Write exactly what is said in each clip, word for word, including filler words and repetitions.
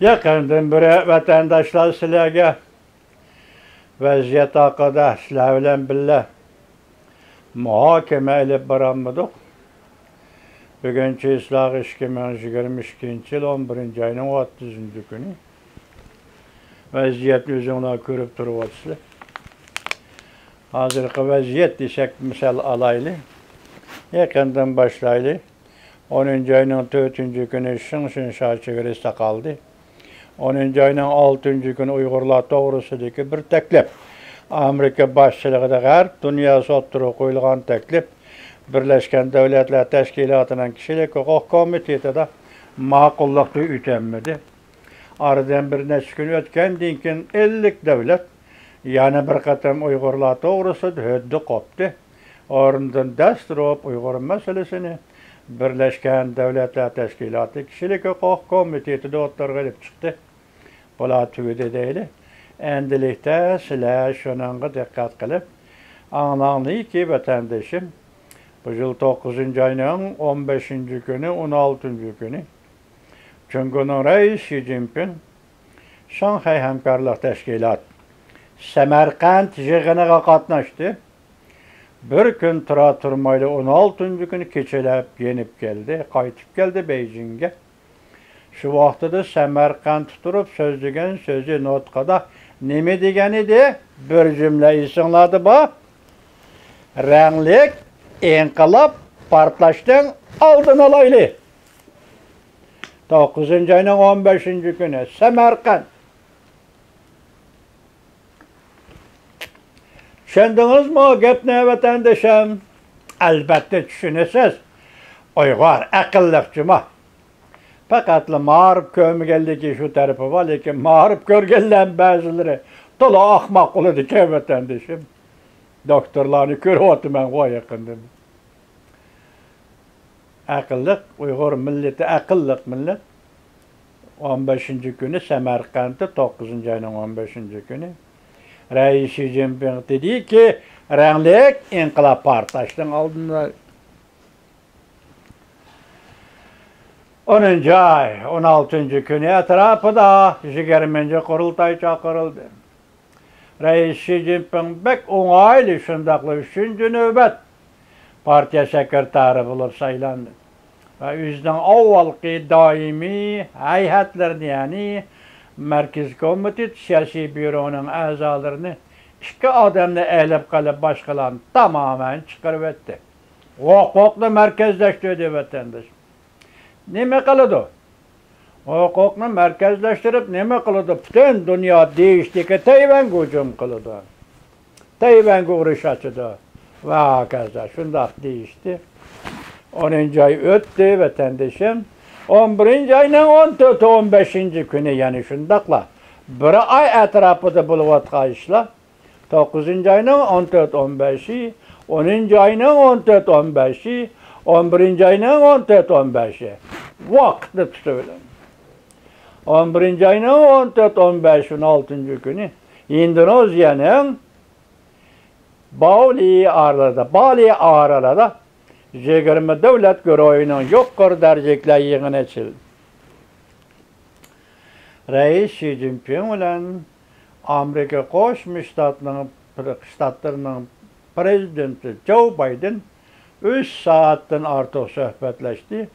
يېقىندىن بېرى ۋەتەنداشلار سىلەرگە ۋەزىيەت ھەققىدە سىلەر بىلەن بىللە مۇھاكىمە ئېلىپ بارالمىدۇق. بۈگۈن چېسلاغ ئىككى مىڭ يىگىرمە ئىككىنچى يىل ئون بىرىنچى ئاينىڭ ئوتتۇزىنچى كۈنى. ۋەزىيەتنى ئۆزۈڭلار كۆرۈپ تۇرۇۋاتىسىلەر. ھازىرقى ۋەزىيەت دېسەك، مىسال ئالايلى. يېقىندىن باشلايلى. ئونىنچى ئاينىڭ تۆتىنچى كۈنى شىڭشىنشا چېگرىسى تاقالدى. ئونىنچى ئاينىڭ ئالتىنچى كۈنى ئۇيغۇرلار توغرىسىدىكى بىر تەكلىپ، ئامېرىكا باشچىلىقىدا غەرب دۇنياسى ئوتتۇرىغا قويۇلغان تەكلىپ، بىرلەشكەن دۆلەتلەر تەشكىلاتىنىڭ كىشىلىك ھوقۇق كومىتېتىدا ماقۇللۇقتىن ئۆتەلمىدى. ئارىدىن بىر نەچچە كۈن ئۆتكەندىن كېيىن، ئەللىك دۆلەت يەنە بىر قېتىم ئۇيغۇرلار توغرىسىدا ھۆددە قوپتى. ئورنىدىن دەس تۇرۇپ، ئۇيغۇر مەسىلىسىنى بىرلەشكەن دۆلەتلەر تەشكىلاتى كىشىلىك ھوقۇق كومىتېتىدا ئوتتۇرىغا ئېلىپ چىقتى. بۇلار تۈگىدى دەيلى. ئەمدىلىكتە سىلەر شۇنىڭغا دىققەت قىلىپ ئاڭلاڭلىكى، ۋەتەندىشىم، بۇ يىل توققۇزىنچى ئاينىڭ ئون بەشىنچى كۈنى، ئون ئالتىنچى كۈنى جۇڭگونىڭ رەئىسى شى جىنپىڭ شاڭخەي ھەمكارلىق تەشكىلات سەمەرقەنت يىغىنىغا قاتناشتى. بىر كۈن تۇرا تۇرمايلا ئون ئالتىنچى كۈنى كېچىلەپ يېنىپ كەلدى، قايتىپ كەلدى بېيجىڭگە. شۇ ۋاقتىدا سەمەرقەنتتە تۇرۇپ سۆزلىگەن سۆزى، نۇتقىدا نېمە دېگەن ئىدى؟ بىر جۈملە ئېسىڭلاردا بار. رەڭلىك ئىنقىلاب پارتلاشنىڭ ئالدىنى ئالايلى. توققۇزىنچى ئاينىڭ ئون بەشىنچى كۈنى سەمەرقەنت. چۈشەندىڭىزمۇ گەپنى، ۋەتەندىشىم؟ ئەلۋەتتە چۈشىنىسىز. ئۇيغۇر ئەقىللىق جۇما. پەقەتلا مائارىپ كۆرمىگەنلىكى شۇ تەرىپى بار، لېكىن مائارىپ كۆرگەنلەرنىڭ بەزىلىرى تولا ئاخماق بولىدىكەن، ۋەتەندىشىم. دوكتورلارنى كۆرۈۋاتىمەنغۇ يېقىندىن. ئەقىللىق، ئۇيغۇر مىللىتى ئەقىللىق مىللەت. ئون بەشىنچى كۈنى سەمەرقەنتتە، توققۇزىنچى ئاينىڭ ئون بەشىنچى كۈنى رەئىس شى جىنپىڭ دېدىكى، رەڭلىك ئىنقىلاب پارتلاشنىڭ ئالدىندا. ئونىنچى ئاي، ئون ئالتىنچى كۈنى ئەتراپىدا يىگىرمىنچى قۇرۇلتاي چاقىرىلدى. رەئىس شى جىنپىڭ بەك ئوڭايلى شۇنداقلا ئۈچىنچى نۆۋەت پارتىيە سېكرېتارى بولۇپ سايلاندى ۋە ئۆزىنىڭ ئاۋۋالقى دائىمىي ھەيئەتلىرىنى، يەنى مەركىزىي كومىتېت، سىياسىي بيۇرونىڭ ئەزالىرىنى، ئىككى ئادەمنى ئېلىپ قېلىپ، باشقىلارنى تامامەن چىقىرىۋەتتى. ھوقۇقنى مەركەزلەشتۈردى، ۋەتەنداش. نېمە قىلىدۇ؟ ھوقۇقنى مەركەزلەشتۈرۈپ نېمە قىلىدۇ؟ پۈتۈن دۇنيا دېيىشتىكى تەيۋەنگە ھۇجۇم قىلىدۇ. تەيۋەنگە ئۇرۇش ئاچىدۇ. ۋە ھاكازا شۇنداق دېيىشتى. ئونىنچى ئاي ئۆتتى، ۋەتەندىشىم. ئون بىرىنچى ئاينىڭ ئون تۆتى، ئون بەشىنچى كۈنى، يەنى شۇنداقلا بىر ئاي ئەتراپىدا بولۇۋاتقان ئىشلار. توققۇزىنچى ئاينىڭ ئون تۆت، ئون بەشى، ئونىنچى ئاينىڭ ئون تۆت، ئون بەشى، ئون بىرىنچى ئاينىڭ ئون تۆت، ئون بەشى. ۋاقىتنى تۇتۇۋېلىڭ. ئون بىرىنچى ئاينىڭ ئون تۆت، ئون بەش، ئون ئالتىنچى كۈنى ئىندونېزىيەنىڭ بالى ئارىلىدا، بالى ئارىلىدا يىگىرمە دۆلەت گۇرۇھىنىڭ يۇقىرى دەرىجىلىك يىغىنى ئېچىلدى. رەئىس شى جىنپىڭ بىلەن ئامېرىكا قوشما شتاتنىڭ، شتاتلىرىنىڭ پرېزىدېنتى جو بايدېن ئۈچ سائەتتىن ئارتۇق سۆھبەتلەشتى.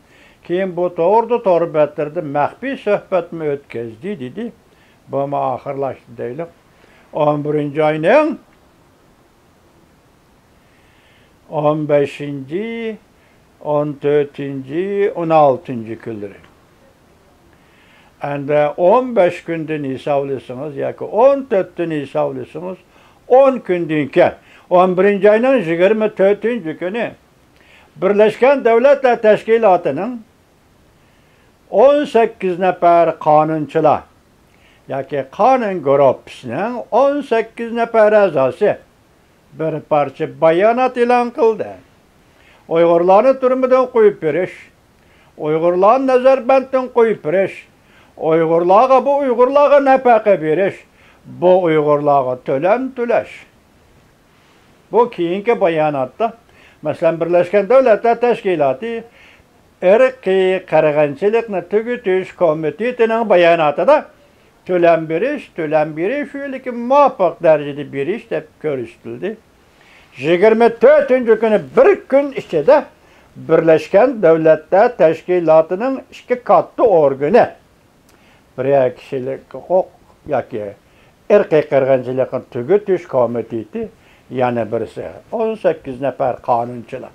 كېيىن بۇ توغرىدا تور بەتلىرىدە مەخپىي سۆھبەتمۇ ئۆتكۈزدى، دېدى. بۇمۇ ئاخىرلاشتى دەيلى. ئون بىرىنچى ئاينىڭ ئون بەشىنچى، ئون تۆتىنچى، ئون ئالتىنچى كۈنلىرى. ئەمدى ئون بەش كۈندىن ھېسابلىسىڭىز ياكى ئون تۆتتىن ھېسابلىسىڭىز، ئون كۈندىن كېيىن، ئون بىرىنچى ئاينىڭ يىگىرمە تۆتىنچى كۈنى بىرلەشكەن دۆلەتلەر تەشكىلاتىنىڭ ئون سەككىز نەپەر قانۇنچىلار ياكى قانۇن گۇرۇپپىسىنىڭ ئون سەككىز نەپەر ئەزاسى بىر پارچە بايانات ئېلان قىلدى. ئۇيغۇرلارنى تۈرمىدىن قويۇپ بېرىش، ئۇيغۇرلارنى نەزەربەندتىن قويۇپ بېرىش، ئۇيغۇرلارغا، بۇ ئۇيغۇرلارغا نەپەقە بېرىش، بۇ ئۇيغۇرلارغا تۆلەم تۆلەش. بۇ كېيىنكى باياناتتا، مەسىلەن، بىرلەشكەن دۆلەتلەر تەشكىلاتى ئىرقىي قىرغىنچىلىقنى تۈگىتىش كومىتېتىنىڭ باياناتىدا تۆلەم بېرىش، تۆلەم بېرىش، شۇ يىلىكى مۇۋاپىق دەرىجىدە بېرىش دەپ كۆرسىتىلدى. يىگىرمە تۆتىنچى كۈنى بىر كۈن ئىچىدە بىرلەشكەن دۆلەتلەر تەشكىلاتىنىڭ ئىككى كاتتا ئورگىنى، بىرى كىشىلىك ھوقۇق ياكى ئىرقىي قىرغىنچىلىقنى تۈگىتىش كومىتېتى، يەنە بىرسى ئون سەككىز نەپەر قانۇنچىلار.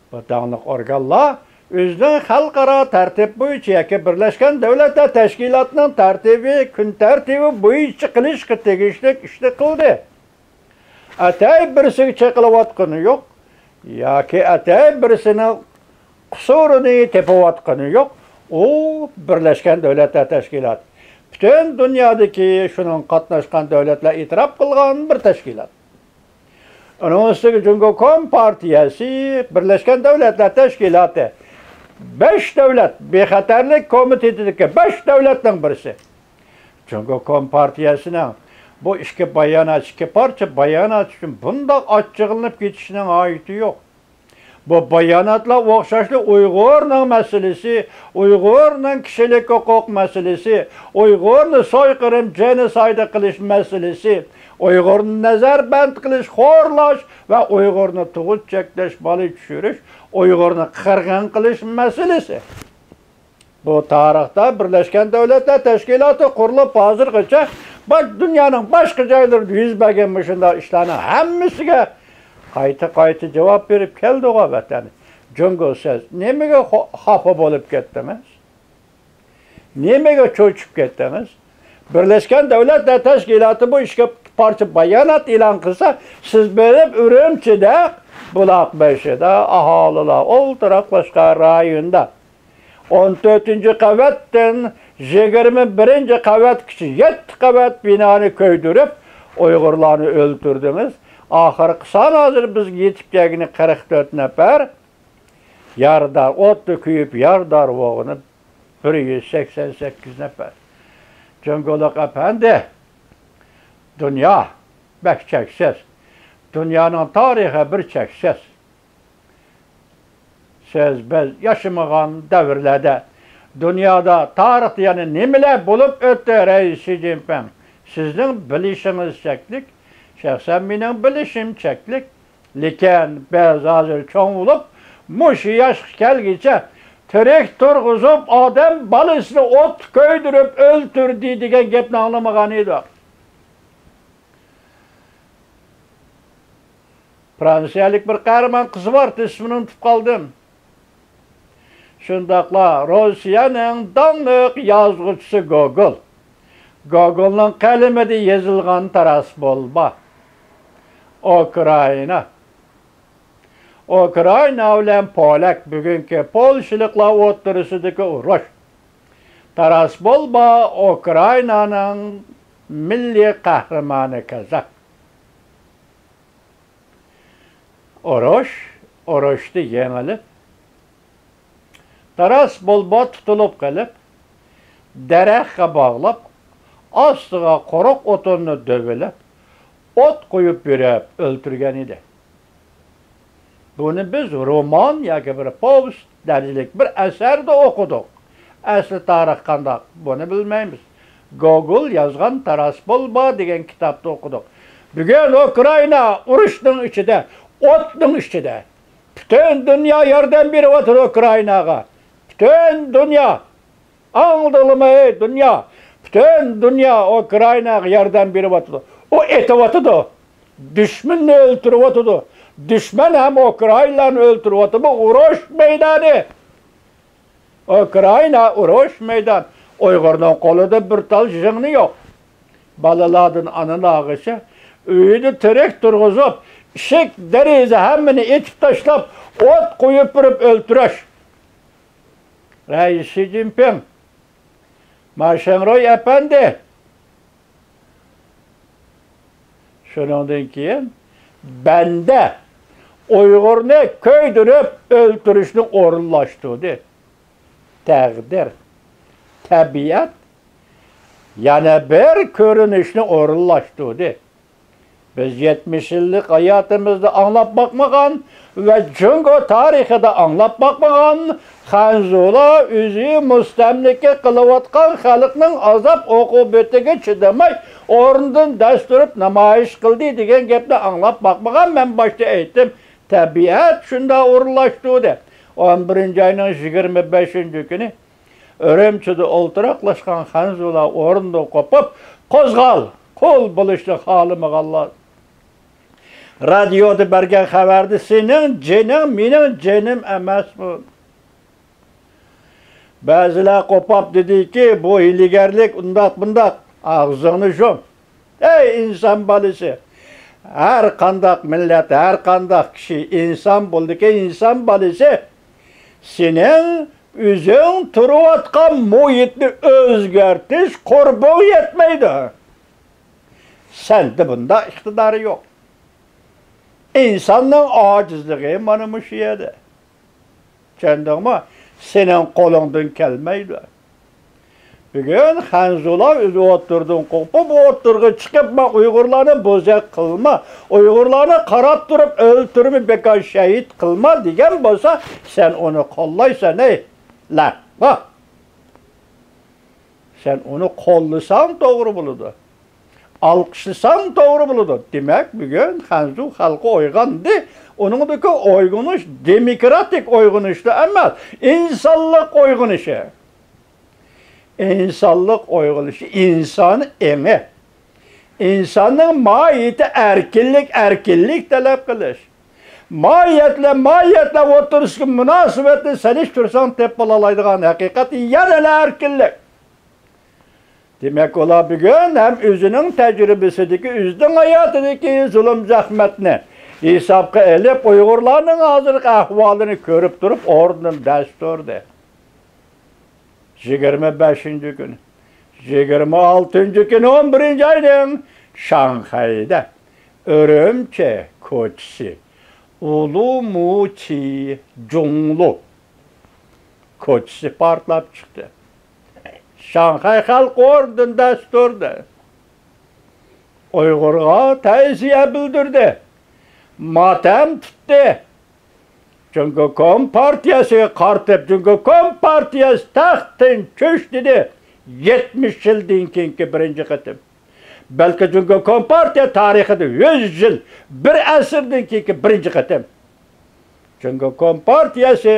بۇ داڭلىق ئورگانلار ئۆزىنىڭ خەلقئارا تەرتىپ بويىچە ياكى بىرلەشكەن دۆلەتلەر تەشكىلاتىنىڭ تەرتىپى، كۈن تەرتىپى بويىچە قىلىشقا تېگىشلىك ئىشنى قىلدى. ئەتەي بىرسىگە چېقىلىۋاتقىنى يوق ياكى ئەتەي بىرسىنىڭ قۇسۇرىنى تېپىۋاتقىنى يوق. ئۇ بىرلەشكەن دۆلەتلەر تەشكىلاتى، پۈتۈن دۇنيادىكى شۇنىڭ قاتناشقان دۆلەتلەر ئېتىراپ قىلغان بىر تەشكىلات. ئۇنىڭ ئۈستىگە جۇڭگو كومپارتىيەسى بىرلەشكەن دۆلەتلەر تەشكىلاتى بەش دۆلەت بىخەتەرلىك كومىتېتىدىكى بەش دۆلەتنىڭ بىرسى. جۇڭگو كومپارتىيەسىنىڭ بۇ ئىككى بايانات، ئىككى پارچە بايانات ئۈچۈن بۇنداق ئاچچىقلىنىپ كېتىشىنىڭ ھاجىتى يوق. بۇ باياناتلار ئوخشاشلا ئۇيغۇرنىڭ مەسىلىسى، ئۇيغۇرنىڭ كىشىلىك ھوقۇق مەسىلىسى، ئۇيغۇرنى سويقىرىم، جېنوسايد قىلىش مەسىلىسى، ئۇيغۇرنى نەزەربەند قىلىش، خورلاش ۋە ئۇيغۇرنى تۇغۇت چەكلەش، بالا چۈشۈرۈش، ئۇيغۇرنى قىرغىن قىلىش مەسىلىسى. بۇ تارىختا بىرلەشكەن دۆلەتلەر تەشكىلاتى قۇرۇلۇپ ھازىرغىچە باش-، دۇنيانىڭ باشقا جايلىرىدا يۈز بەرگەن مۇشۇنداق ئىشلارنىڭ ھەممىسىگە قايتا-قايتا جاۋاب بېرىپ كەلدىغۇ ۋەتەن. جۇڭگو سىز نېمىگە خو-، خاپا بولۇپ كەتتىڭىز؟ نېمىگە چۆچۈپ كەتتىڭىز؟ بىرلەشكەن دۆلەتلەر تەشكىلاتى بۇ ئىككى پارچە بايانات ئېلان قىلسا، سىز بېرىپ ئۈرۈمچىدە، بۇلاقبېشىدا ئاھالىلار ئولتۇراقلاشقان رايوندا ئون تۆتىنچى قەۋەتتىن يىگىرمە بىرىنچى قەۋەتكىچە يەتتە قەۋەت بىنانى كۆيدۈرۈپ، ئۇيغۇرلارنى ئۆلتۈردىڭىز. ئاخىرقى سان ھازىر بىزگە يېتىپ كەلگىنى قىرىق تۆت نەپەر. يارىدار، ئوتتا كۆيۈپ يارىدار بولغىنى بىر يۈز سەكسەن سەككىز نەپەر. جۇڭگولۇق ئەپەندى، دۇنيا بەك چەكسىز. دۇنيانىڭ تارىخى بىر چەكسىز. سىز، بىز ياشىمىغان دەۋرلەردە دۇنيادا، تارىختا يەنە نېمىلەر بولۇپ ئۆتتى، رەئىس شى جىنپىڭ؟ سىزنىڭ بىلىشىڭىز چەكلىك، شەخسەن مېنىڭ بىلىشىم چەكلىك. لېكىن بىز ھازىر چوڭ بولۇپ، مۇشۇ ياشقا كەلگىچە تىرىك تۇرغۇزۇپ، ئادەم بالىسىنى ئوتتا كۆيدۈرۈپ ئۆلتۈردى دېگەن گەپنى ئاڭلىمىغان ئىدۇق. فرانسىيەلىك بىر قەھرىمان قىزى بار، ئىسمىنى ئۇنتۇپ قالدىم. شۇنداقلا روسىيەنىڭ داڭلىق يازغۇچىسى گوگول. گوگولنىڭ قەلىمىدە يېزىلغان تاراس بولما. ئۇكرائىنا. ئۇكرائىنا بىلەن پولەك، بۈگۈنكى پولشىلىقلار ئوتتۇرىسىدىكى ئۇرۇش. تاراس بولما ئۇكرائىنانىڭ مىللىي قەھرىمانى كازاك. ئۇرۇش، ئۇرۇشتا يېڭىلىپ، تاراس بولما تۇتۇلۇپ قېلىپ، دەرەخكە باغلاپ، ئاستىغا قۇرۇق ئوتۇننى دۆۋىلەپ، ئوت قويۇپ بېرىپ ئۆلتۈرگەن ئىدى. بۇنى بىز رومان ياكى بىر پوۋېست دەرىجىلىك بىر ئەسەردە ئوقۇدۇق. ئەسلى تارىخ قانداق، بۇنى بىلمەيمىز. گوگول يازغان تاراس بولما دېگەن كىتابتا ئوقۇدۇق. بۈگۈن ئۇكرائىنا ئۇرۇشنىڭ ئىچىدە، ئوتنىڭ ئىچىدە. پۈتۈن دۇنيا ياردەم بېرىۋاتىدۇ ئۇكرائىناغا. پۈتۈن دۇنيا. ئاڭلىدىڭلارمۇ، ئەي دۇنيا؟ پۈتۈن دۇنيا ئۇكرائىناغا ياردەم بېرىۋاتىدۇ. ئۇ ئېتىۋاتىدۇ. دۈشمەننى ئۆلتۈرۈۋاتىدۇ. دۈشمەن ھەم ئۇكرائىنالارنى ئۆلتۈرۈۋاتىدۇ. بۇ ئۇرۇش مەيدانى. ئۇكرائىنا ئۇرۇش مەيدان. ئۇيغۇرنىڭ قولىدا بىر تال ژىڭنە يوق. بالىلاردىن ئانىلارغىچە ئۆيىدە تىرىك تۇرغۇزۇپ، ئىشىك، دېرىزە ھەممىنى ئېتىپ تاشلاپ، ئوت قويۇپ بېرىپ ئۆلتۈرۈش. رەئىس شى جىنپىڭ، ما شېڭرۇي ئەپەندى. شۇنىڭدىن كېيىن بەندە ئۇيغۇرنى كۆيدۈرۈپ ئۆلتۈرۈشنى ئورۇنلاشتۇردى. تەقدىر، تەبىئەت يەنە بىر كۆرۈنۈشنى ئورۇنلاشتۇردى. بىز يەتمىش يىللىق ھاياتىمىزدا ئاڭلاپ باقمىغان ۋە جۇڭگو تارىخىدا ئاڭلاپ باقمىغان، خەنزۇلار ئۆزى مۇستەملىكە قىلىۋاتقان خەلقنىڭ ئازاب ئوقۇبىتىگە چىدىماي، ئورنىدىن دەس تۇرۇپ نامايىش قىلدى دېگەن گەپنى ئاڭلاپ باقمىغان. مەن باشتا ئېيتتىم، تەبىئەت شۇنداق ئورۇنلاشتۇردى. ئون بىرىنچى ئاينىڭ يىگىرمە بەشىنچى كۈنى ئۈرۈمچىدە ئولتۇراقلاشقان خەنزۇلار ئورنىدىن قوپۇپ، «قوزغال! قۇل بولۇشنى خالىمىغانلار.» رادىيودا بەرگەن خەۋەردە سېنىڭ جېنىڭ مېنىڭ جېنىم ئەمەسمۇ؟ بەزىلەر قوپاپ دېدىكى، «بۇ ھىيلىگەرلىك، ئۇنداق، بۇنداق.» ئاغزىڭنى يۇم. ئەي ئىنسان بالىسى! ھەر قانداق مىللەت، ھەر قانداق كىشى ئىنسان بولىدىكەن، ئىنسان بالىسى. سېنىڭ ئۆزۈڭ تۇرۇۋاتقان مۇھىتنى ئۆزگەرتىش قۇربۇڭ يەتمەيدۇ. سەندە بۇنداق ئىقتىدار يوق. ئىنساننىڭ ئاجىزلىقى مانا مۇشۇ يەردە. چۈشەندىڭمۇ؟ سېنىڭ قولۇڭدىن كەلمەيدۇ. بۈگۈن خەنزۇلار ئۆزى ئوتتۇرىدىن قوپۇپ، ئوتتۇرىغا چىقىپ، «مانا ئۇيغۇرلارنى بوزەك قىلما، ئۇيغۇرلارنى قاراپ تۇرۇپ ئۆلتۈرمە، بىكار شەھىت قىلما» دېگەن بولسا، سەن ئۇنى قوللايسەن، ھەي، لەقما. سەن ئۇنى قوللىساڭ توغرا بولىدۇ. ئالقىشلىساڭ توغرا بولىدۇ. دېمەك، بۈگۈن خەنزۇ خەلقى ئويغاندى. ئۇنىڭدىكى ئويغىنىش دېموكراتىك ئويغىنىشلا ئەمەس، ئىنسانلىق ئويغىنىشى. ئىنسانلىق ئويغىنىشى، ئىنسان ئېڭى. ئىنساننىڭ ماھىيىتى ئەركىنلىك، ئەركىنلىك تەلەپ قىلىش. ماھىيەتلەر، ماھىيەتلەر ئوتتۇرىسىدىكى مۇناسىۋەتنى سېلىشتۇرساڭ تېپىپ بولالايدىغان ھەقىقەت يەنىلا ئەركىنلىك. دېمەك، ئۇلار بۈگۈن ھەم ئۆزىنىڭ تەجرىبىسىدىكى، ئۆزىنىڭ ھاياتىدىكى زۇلۇم-زەخمەتنى ھېسابقا ئېلىپ، ئۇيغۇرلارنىڭ ھازىرقى ئەھۋالىنى كۆرۈپ تۇرۇپ، ئورنىدىن دەس تۇردى. يىگىرمە بەشىنچى كۈنى، يىگىرمە ئالتىنچى كۈنى، ئون بىرىنچى ئاينىڭ شاڭخەيدە ئۈرۈمچى كوچىسى، ئۇلۇ موچى جۇڭلۇ كوچىسى پارتلاپ چىقتى. شاڭخەي خەلقى ئورنىدىن دەس تۇردى. ئۇيغۇرغا تەزىيە بىلدۈردى. ماتەم تۇتتى. جۇڭگو كومپارتىيەسىگە قارىتىپ، جۇڭگو كومپارتىيەسى تەختتىن چۈش دېدى. يەتمىش يىلدىن كېيىنكى بىرىنچى قېتىم. بەلكى جۇڭگو كومپارتىيە تارىخىدا يۈز يىل، بىر ئەسىردىن كېيىنكى بىرىنچى قېتىم. جۇڭگو كومپارتىيەسى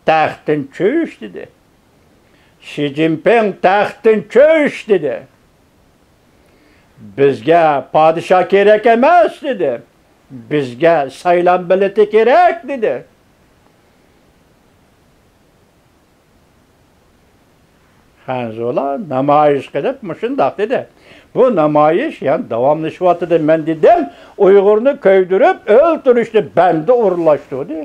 تەختتىن چۈش دېدى. شى جىنپىڭ تەختتىن چۈش دېدى. بىزگە پادىشاھ كېرەك ئەمەس دېدى. بىزگە سايلام بېلىتى كېرەك دېدى. خەنزۇلار نامايىش قىلىپ مۇشۇنداق دېدى. بۇ نامايىش يەنە داۋاملىشىۋاتىدۇ. مەن دېدىم، ئۇيغۇرنى كۆيدۈرۈپ ئۆلتۈرۈشنى بەندە ئورۇنلاشتۇردى.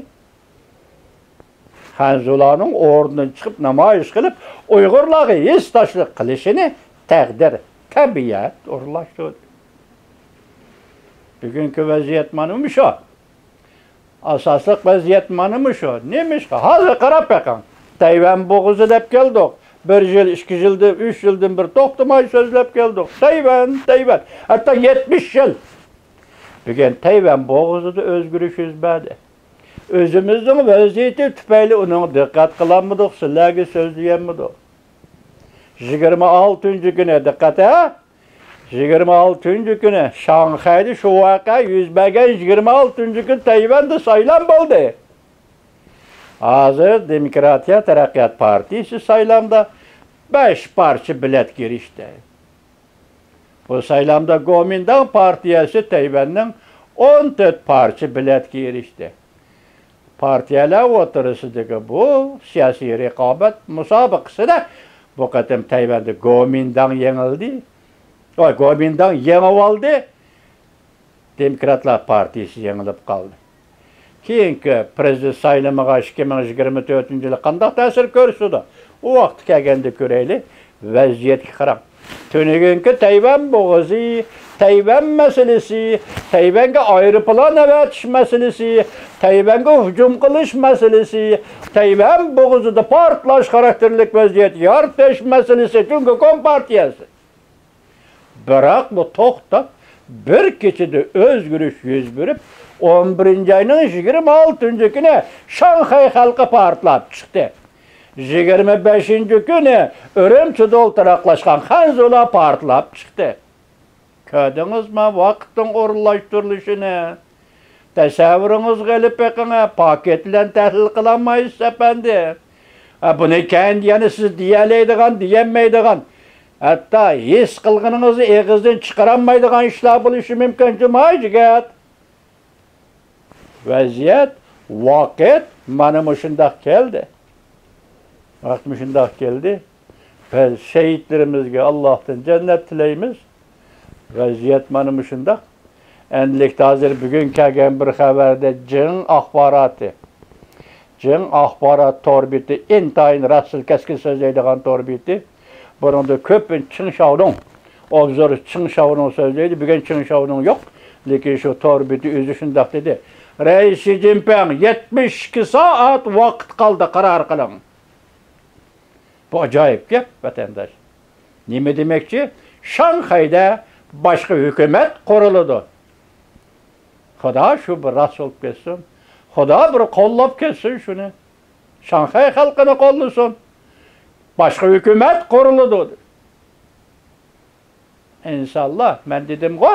خەنزۇلارنىڭ ئورنىدىن چىقىپ نامايىش قىلىپ، ئۇيغۇرلارغا ھېسداشلىق قىلىشىنى تەقدىر، تەبىئەت ئورۇنلاشتۇردى. بۈگۈنكى ۋەزىيەت مانا مۇشۇ. ئاساسلىق ۋەزىيەت مانا مۇشۇ. نېمىشقا؟ ھازىر قاراپ بېقىڭ. تەيۋەن بوغۇزى دەپ كەلدۇق. بىر يىل، ئىككى يىلدىن، ئۈچ يىلدىن بىر توختىماي سۆزلەپ كەلدۇق. تەيۋەن، تەيۋەن. ھەتتا يەتمىش يىل. بۈگۈن تەيۋەن بوغۇزىدا ئۆزگىرىش يۈز بەردى. ئۆزىمىزنىڭ ۋەزىيىتى تۈپەيلى ئۇنىڭغا دىققەت قىلالمىدۇق، سىلەرگە سۆزلىيەلمىدۇق. يىگىرمە ئالتىنچى كۈنى، دىققەت ھە! يىگىرمە ئالتىنچى كۈنى شاڭخەيدە شۇ ۋەقە يۈز بەرگەن، يىگىرمە ئالتىنچى كۈنى تەيۋەندە سايلام بولدى. ھازىر دېموكراتىيە تەرەققىيات پارتىيىسى سايلامدا بەش پارچە بېلەتكە ئېرىشتى. بۇ سايلامدا گومىنداڭ پارتىيەسى تەيۋەننىڭ ئون تۆت پارچە بېلەتكە ئېرىشتى. پارتىيەلەر ئوتتۇرىسىدىكى بۇ سىياسىي رىقابەت مۇسابىقىسىدە بۇ قېتىم تەيۋەندە گومىنداڭ يېڭىلدى. ۋاي، گومىنداڭ يېڭىۋالدى. دېموكراتلار پارتىيىسى يېڭىلىپ قالدى. كېيىنكى پىرېزىدېنت سايلىمىغا ئىككى مىڭ يىگىرمە تۆتىنچى يىلى قانداق تەسىر كۆرسىتىدۇ؟ ئۇ ۋاقىتتا كەلگەندە كۆرەيلى، ۋەزىيەتكە قاراڭ. تۈنۈگۈنكى تەيۋەن بوغۇزى، تەيۋەن مەسىلىسى، تەيۋەنگە ئايروپىلان ئەۋەتىش مەسىلىسى، تەيۋەنگە ھۇجۇم قىلىش مەسىلىسى، تەيۋەن بوغۇزىدا پارتلاش خاراكتېرلىك ۋەزىيەت يارىتىش مەسىلىسى، جۇڭگو كومپارتىيەسى. بىراق بۇ توختاپ، بىر كېچىدە ئۆزگىرىش يۈز بېرىپ، ئون بىرىنچى ئاينىڭ يىگىرمە ئالتىنچى كۈنى شاڭخەي خەلقى پارتلاپ چىقتى. يىگىرمە بەشىنچى كۈنى ئۈرۈمچىدە ئولتۇراقلاشقان خەنزۇلار پارتلاپ چىقتى. كۆردىڭىزمۇ ۋاقىتنىڭ ئورۇنلاشتۇرۇلۇشىنى؟ تەسەۋۋۇرىڭىزغا ئېلىپ بېقىڭ، پاكىت بىلەن تەھلىل قىلالمايسىز، ئەپەندى. ھە، بۇنى كەينىدە يەنە سىز دېيەلەيدىغان، دېيەلمەيدىغان، ھەتتا ھېس قىلغىنىڭىزنى ئېغىزدىن چىقىرالمايدىغان ئىشلار بولۇشى مۇمكىن، جۇما جىگىت. ۋەزىيەت، ۋاقىت مانا مۇشۇنداق كەلدى. ۋاقىت مۇشۇنداق كەلدى. بىز شېھىتلىرىمىزگە ئاللاھتىن جەننەت تىلەيمىز. ۋەزىيەت مانا مۇشۇنداق. ئەمدىلىكتە ھازىر بۈگۈن كەلگەن بىر خەۋەردە جىڭ ئاخباراتى، جىڭ ئاخبارات تور بېتى، ئىنتايىن راستچىل، كەسكىن سۆزلەيدىغان تور بېتى. بۇنىڭدا كۆپىنچە چىڭ شاۋنىڭ، ئوبزور چىڭ شاۋنىڭ سۆزلەيدۇ. بۈگۈن چىڭ شاۋنىڭ يوق، لېكىن شۇ تور بېتى ئۆزى شۇنداق دېدى: رەئىس شى جىنپىڭ، يەتمىش ئىككى سائەت ۋاقىت قالدى، قارار قىلىڭ. بۇ ئاجايىپ گەپ، ۋەتەنداش. نېمە دېمەكچى؟ شاڭخەيدە باشقا ھۆكۈمەت قۇرۇلىدۇ. خۇدا شۇ بىر راست بولۇپ كەتسۇن. خۇدا بىر قوللاپ كەتسۇن شۇنى. شاڭخەي خەلقىنى قوللىسۇن. باشقا ھۆكۈمەت قۇرۇلىدۇ. ئىنشاللا، مەن دېدىمغۇ،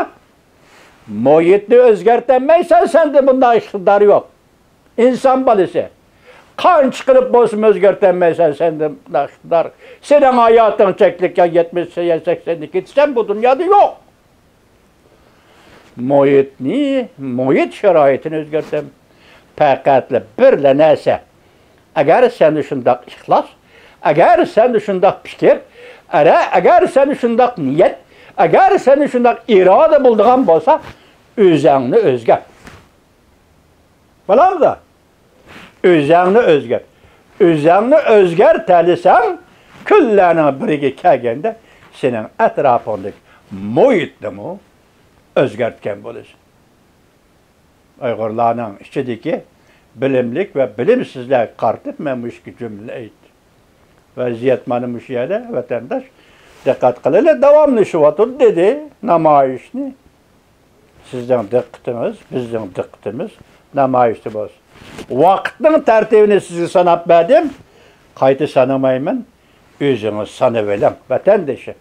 مۇھىتنى ئۆزگەرتەلمەيسەن، سەندە بۇنداق ئىقتىدار يوق. ئىنسان بالىسى. قانچە قىلىپ بولسىمۇ ئۆزگەرتەلمەيسەن، سەندە بۇنداق ئىقتىدار. سېنىڭ ھاياتىڭ چەكلىك، يا يەتمىش يا سەكسەندە كېتىسەن، بۇ دۇنيادا يوق. مۇھىتنى، مۇھىت شارائىتىنى ئۆزگەرتەم. پەقەتلا بىرلا نەرسە. ئەگەر سەندە شۇنداق ئىخلاس، ئەگەر سەندە شۇنداق پىكىر، ئەرە، ئەگەر سەندە شۇنداق نىيەت، ئەگەر سەندە شۇنداق ئىرادە بولىدىغان بولسا، ئۆزەڭنى ئۆزگەرت. بولامدۇ؟ ئۆزەڭنى ئۆزگەرت. ئۆزەڭنى ئۆزگەرتەلىسەڭ، كۈنلەرنىڭ بىرىگە كەلگەندە سېنىڭ ئەتراپىڭدىكى مۇھىتنىمۇ ئۆزگەرتكەن بولىسەن. ئۇيغۇرلارنىڭ ئىچىدىكى بىلىملىك ۋە بىلىمسىزلەرگە قارىتىپ مەن مۇشۇ جۈملىنى ئېيتتىم. ۋەزىيەت مانا مۇشۇ يەردە، ۋەتەنداش. دىققەت قىلىلى، داۋاملىشىۋاتىدۇ، دېدى نامايىشنى. سىزنىڭ دىققىتىڭىز، بىزنىڭ دىققىتىمىز نامايىشتا بولسۇن. ۋاقىتنىڭ تەرتىپىنى سىزگە ساناپ بەردىم. قايتا سانىمايمەن. ئۆزىڭىز سانىۋېلىڭ، ۋەتەندىشىم.